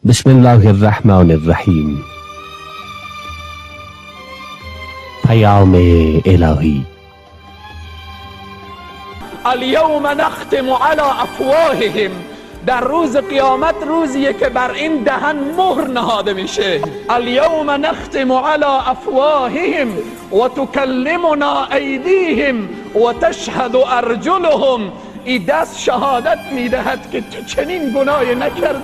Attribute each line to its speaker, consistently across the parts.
Speaker 1: بسم الله الرحمن الرحیم. پیام الهی.
Speaker 2: الیوم نختم علی افواههم. در روز قیامت روزیه که بر این دهن مهر نهاده میشه. الیوم نختم علی افواههم و تکلمنا ایدیهم و تشهد ارجلهم. ای دست شهادت میدهد که تو چنین گناهی نکردی.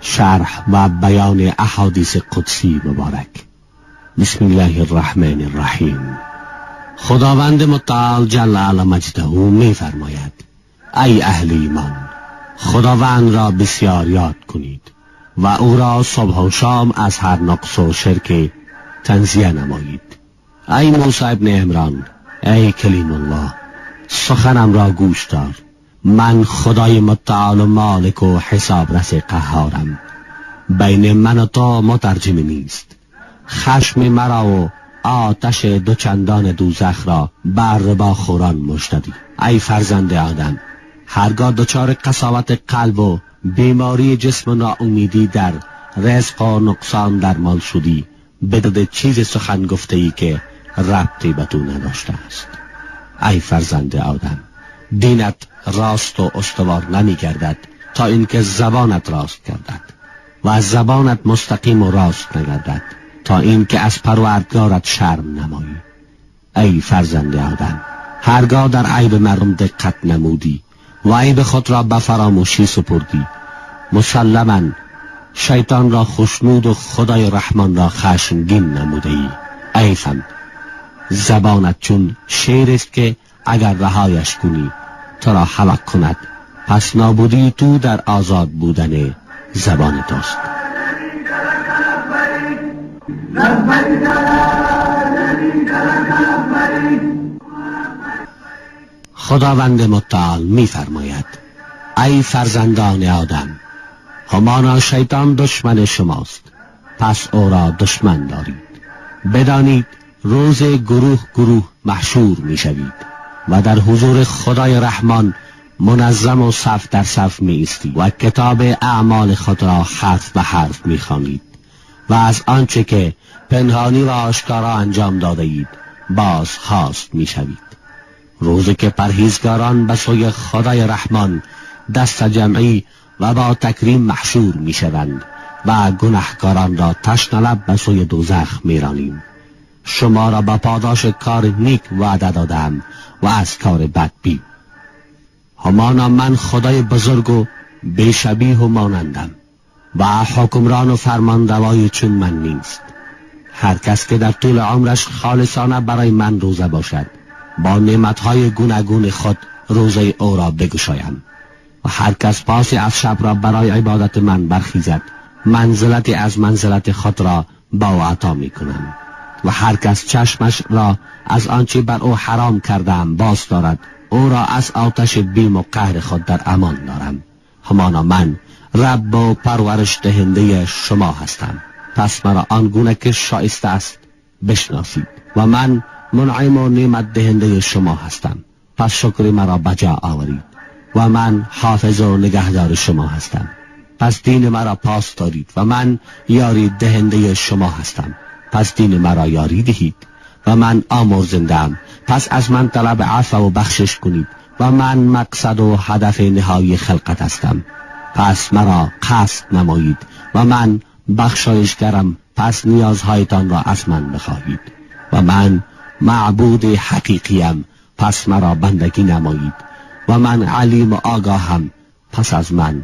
Speaker 1: شرح و بیان احادیث قدسی مبارک. بسم الله الرحمن الرحیم. خداوند متعال جل علی مجده می فرماید: ای اهل ایمان، خداوند را بسیار یاد کنید و او را صبح و شام از هر نقص و شرک تنزیه نمایید. ای موسی ابن عمران، ای کلیم الله، سخنم را گوش دار. من خدای متعال و مالک و حسابرس قهارم. بین من و تو مترجم نیست. خشم مرا و آتش دوچندان دوزخ را بر رباخوران مژده. ای فرزند آدم، هرگاه دچار قساوت قلب و بیماری جسم و ناامیدی در رزق و نقصان در مال شدی، بدد چیز سخن گفته ای که ربطی به تو نداشته است. ای فرزند آدم، دینت راست و استوار نمی گردد تا اینکه زبانت راست گردد و زبانت مستقیم و راست نگردد تا اینکه از پروردگارت شرم نمایی. ای فرزند آدم، هرگاه در عیب مردم دقت نمودی و عیب خود را به فراموشی سپردی، مسلما شیطان را خوشنود و خدای رحمان را خشمگین نموده ای. ای فهم، زبانت چون شیر است که اگر رهایش کنی تو را هلاک کند. پس نابودی تو در آزاد بودن زبان توست. خداوند متعال می فرماید: ای فرزندان آدم، همانا شیطان دشمن شماست، پس او را دشمن دارید. بدانید روز گروه گروه محشور می شوید و در حضور خدای رحمان منظم و صف در صف می ایستید و کتاب اعمال خود را حرف به حرف می خوانید و از آنچه که پنهانی و آشکارا انجام داده اید باز خواست می شوید. روزی که پرهیزگاران به سوی خدای رحمان دست جمعی و با تکریم محشور می شوند و گناهکاران را تشنه لب به سوی دوزخ می رانیم. شما را به پاداش کار نیک وعده دادم و از کار بد بیم. همانا من خدای بزرگ و بی‌شبیه و مانندم و حکمران و فرمانروای چون من نیست. هر کس که در طول عمرش خالصانه برای من روزه باشد، با نعمتهای گوناگون خود روزه او را بگشایم. و هر کس پاسی از شب را برای عبادت من برخیزد، منزلتی از منزلت خود را با او عطا می کنم. و هر کس چشمش را از آنچه بر او حرام کردم باز دارد، او را از آتش بیم و قهر خود در امان دارم. همانا من رب و پرورش دهنده شما هستم، پس مرا آنگونه که شایسته است بشناسید. و من منعم و نعمت دهنده شما هستم، پس شکر مرا بجا آورید. و من حافظ و نگهدار شما هستم، پس دین مرا پاس دارید. و من یاری دهنده شما هستم، پس دین مرا یاری دهید. و من آمرزندم، پس از من طلب عفو و بخشش کنید. و من مقصد و هدف نهایی خلقت هستم، پس مرا قصد نمایید. و من بخشایشگرم، پس نیازهایتان را از من بخواهید. و من معبود حقیقیم، پس مرا بندگی نمایید. و من علیم و آگاهم، پس از من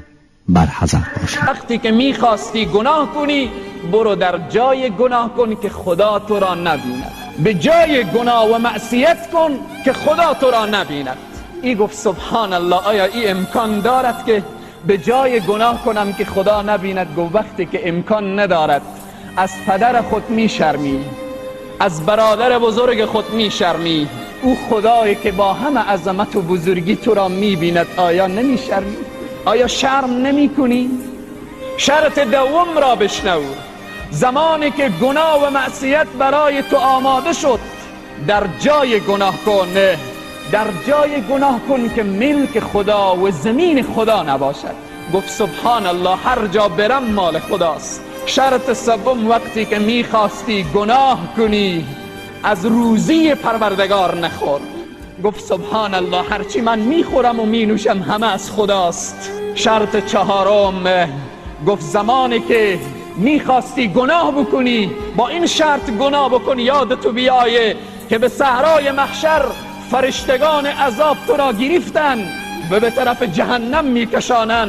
Speaker 1: برحذر باشید.
Speaker 2: وقتی که میخواستی گناه کنی، برو در جای گناه کن که خدا تو را نبیند. به جای گناه و معصیت کن که خدا تو را نبیند. ای گفت سبحان الله، آیا ای امکان دارد که به جای گناه کنم که خدا نبیند؟ گفت وقتی که امکان ندارد، از پدر خود میشرمی، از برادر بزرگ خود میشرمی، او خدایی که با همه عظمت و بزرگی تو را میبیند، آیا نمیشرمی؟ آیا شرم نمی کنی؟ شرط دوم را بشنو. زمانی که گناه و معصیت برای تو آماده شد، در جای گناه کن. در جای گناه کن که ملک خدا و زمین خدا نباشد. گفت سبحان الله، هر جا برم مال خداست. شرط سوم، وقتی که میخواستی گناه کنی از روزی پروردگار نخور. گفت سبحان الله، هرچی من میخورم و مینوشم همه از خداست. شرط چهارم، گفت زمانی که میخواستی گناه بکنی با این شرط گناه بکنی یاد تو بیایه که به صحرای محشر فرشتگان عذاب تو را گرفتن و به طرف جهنم میکشانن،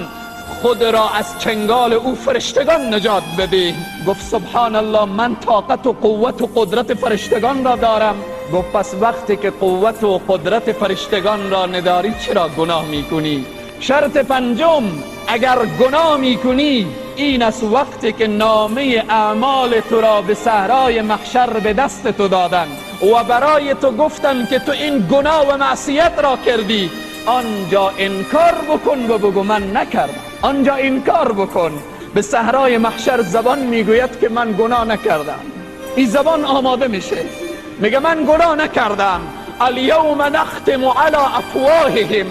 Speaker 2: خود را از چنگال او فرشتگان نجات بده. گفت سبحان الله، من طاقت و قوت و قدرت فرشتگان را دارم. گفت پس وقتی که قوت و قدرت فرشتگان را نداری چرا گناه میکنی؟ شرط پنجم، اگر گناه میکنی این است وقتی که نامه اعمال تو را به صحرای محشر به دست تو دادن و برای تو گفتن که تو این گناه و معصیت را کردی، آنجا انکار بکن و بگو من نکردم. آنجا انکار بکن. به صحرای محشر زبان میگوید که من گناه نکردم. این زبان آماده میشه، میگه من گناه نکردم. الیوم نختم علی افواههم،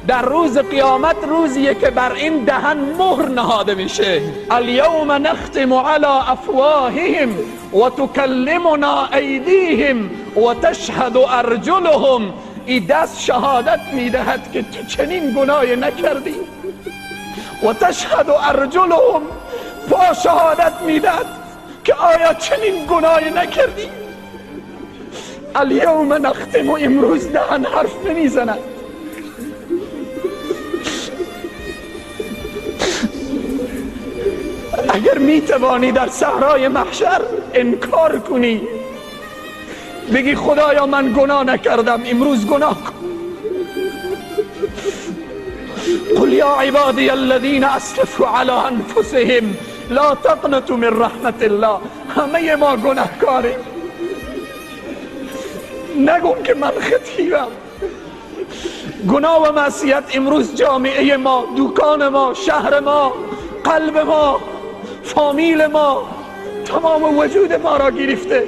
Speaker 2: در روز قیامت روزیه که بر این دهن مهر نهاده میشه. الیوم نختم علی افواههم و تکلمنا ایدیهم و تشهد ارجلهم. این دست شهادت میدهد که تو چنین گناهی نکردی. و تشهد ارجلهم، پا شهادت میدهد که آیا چنین گناهی نکردی. الیوم نختم، امروز دهن حرف نمیزند. اگر میتوانی در صحرای محشر انکار کنی، بگی خدایا من گناه نکردم، امروز گناه کن. قل یا عبادی الذین اسرفوا علی انفسهم لا تقنطوا من رحمت الله. همه ما گناهکاریم، نگو که من خطیبم. گناه و معصیت امروز جامعه ما، دکان ما، شهر ما، قلب ما، فامیل ما، تمام وجود ما را گرفته.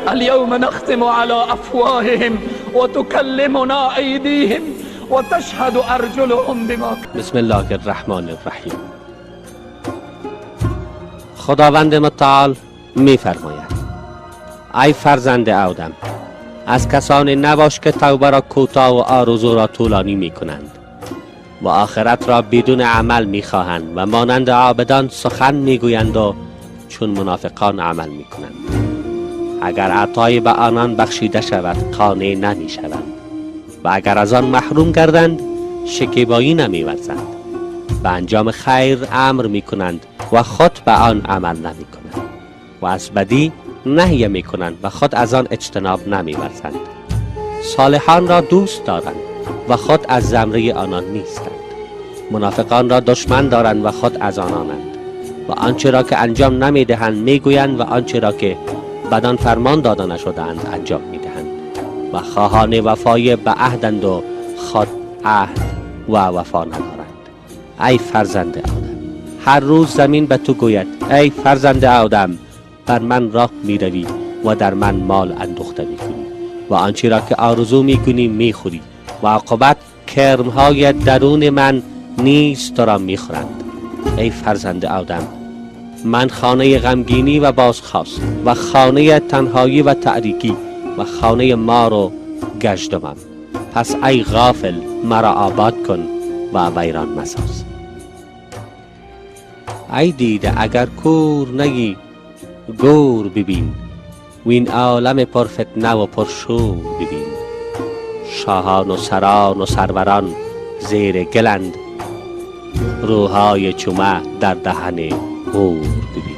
Speaker 2: اليوم نختم على افواههم وتكلمنا ایدیهم وتشهد ارجلهم بما.
Speaker 1: بسم الله الرحمن الرحیم. خداوند متعال می فرماید ای فرزند آدم، از کسانی نباش که توبه را کوتاه و آرزو را طولانی می کنند و آخرت را بدون عمل می خواهند و مانند عابدان سخن می گویند و چون منافقان عمل می کنند. اگر عطای به آنان بخشیده شود قانع نمی شوند و اگر از آن محروم گردند شکیبایی نمی ورزند. به انجام خیر امر می کنند و خود به آن عمل نمی کنند و از بدی نهی می کنند و خود از آن اجتناب نمی ورزند. صالحان را دوست دارند و خود از زمره آنان نیستند. منافقان را دشمن دارند و خود از آنانند و آنچه را که انجام نمی دهند می گویند و آنچه را که بدان فرمان داده نشده‌اند انجام می دهند و خواهان وفای به عهدند و خود عهد و وفا ندارند. ای فرزند آدم، هر روز زمین به تو گوید ای فرزند آدم، بر من راه می روی و در من مال اندوخته می کنی و آنچه را که آرزو می کنی می خوری و عاقبت کرمهای درون من نیز تو را می خورند. ای فرزند آدم، من خانه غمگینی و بازخواست و خانه تنهایی و تاریکی و خانه مار و گژدمم. پس ای غافل مرا آباد کن و ویران مساز. ای دیده اگر کور نگی گور ببین و این عالم پرفتنه و پرشور ببین. شاهان و سران و سروران زیر گلند، روحای چومه در دهن غور ببین.